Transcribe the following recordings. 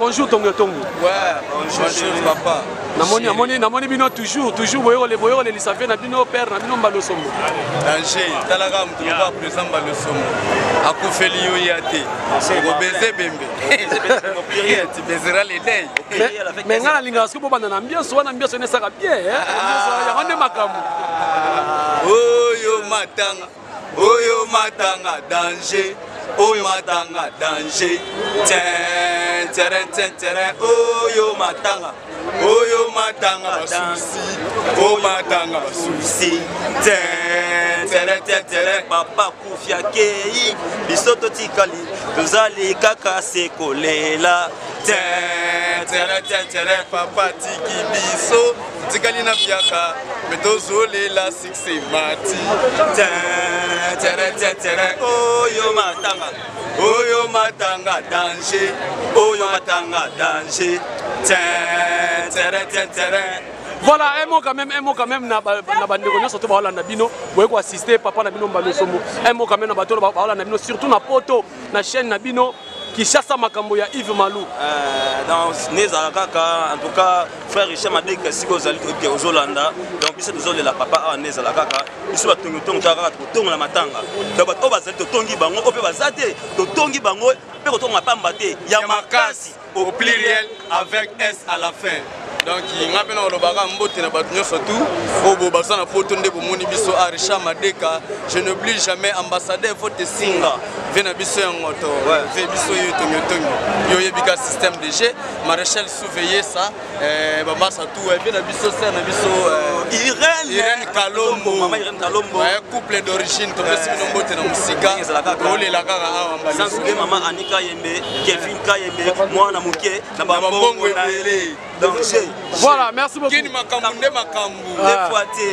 Bonjour Tongo Tongo. Ouais, bonjour, bonjour papa. Namoni namoni namoni bino toujours toujours boyokole boyokolelisa vie na bino père na bino Mbalosombo. Danger, talaka mutu lokola président Mbalosombo. Akufeli yo ya te. Okobeze bembe. Tu baiseras les deuils. Mais nga nalingaka soki bobanda na ambiance wana ambiance wana esaka bien yango nde makambo. Oyo matanga. Oyo matanga danger. Oyo matanga danger. Tien, tien, tien, tien. Oyo matanga. Oyo matanga basusi. Oyo matanga basusi. Tien, tien, tien, tien. Papa kufi akei biso totikali tozali kaka se kolela. Tien, tien, tien, tien. Papa tiki biso tikali na piaka me tozolela succès mati. Tien, tien, tien, tien. Oyo matanga. Oyo matanga danger. Oyo matanga danger. Tien, tien, tien, tien. Voilà, un mot quand même, un mot quand même na bandeko nyonso to baolanda bino, boye ko assister papa na bino Mbalosombo. Un mot quand même na bato baolanda bino surtout na poto, na chaîne na bino Kinshasa makambo ya Yves Malou. Donc nezala kaka en tout cas frère Richard Madeka siko ozali toyebi ozolanda. Donc biso tozolela papa awa nezala kaka biso batongi tongo kaka totongola matanga. Donc bato oyo bazali totongi bango oyo mpe baza te totongi bango mpe kotonga pamba te ya makasi au pluriel avec S à la fin. Donc nga mpe nakolobaka mbote na bato nyonso tu oyo bo baza na poto nde bomoni biso a Richard Madeka, je n'oublie jamais ambassadeur vote singa ve na biso ya ngoto ve biso yo tongo tongo yo yebika système de jeu maréchal surveiller ça bamasa tout ve na biso sœur na biso Irène Irène Kalombo, maman Irène Kalombo, couple d'origine topesi bino mbote na musika tolela kaka awa mbali. Sans oublier maman Anika Yembe, Kevin Kayembe, mwana moke na bambongo ebele. Danger. Voilà, merci beaucoup. Kini makambo nde makambo.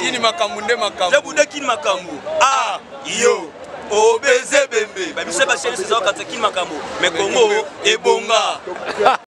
Kini makambo nde makambo. Jabude kini makambo. Ah yo obeze bembe. Ba biso ba chaîne c'est kata kini makambo. Mais Congo ebonga.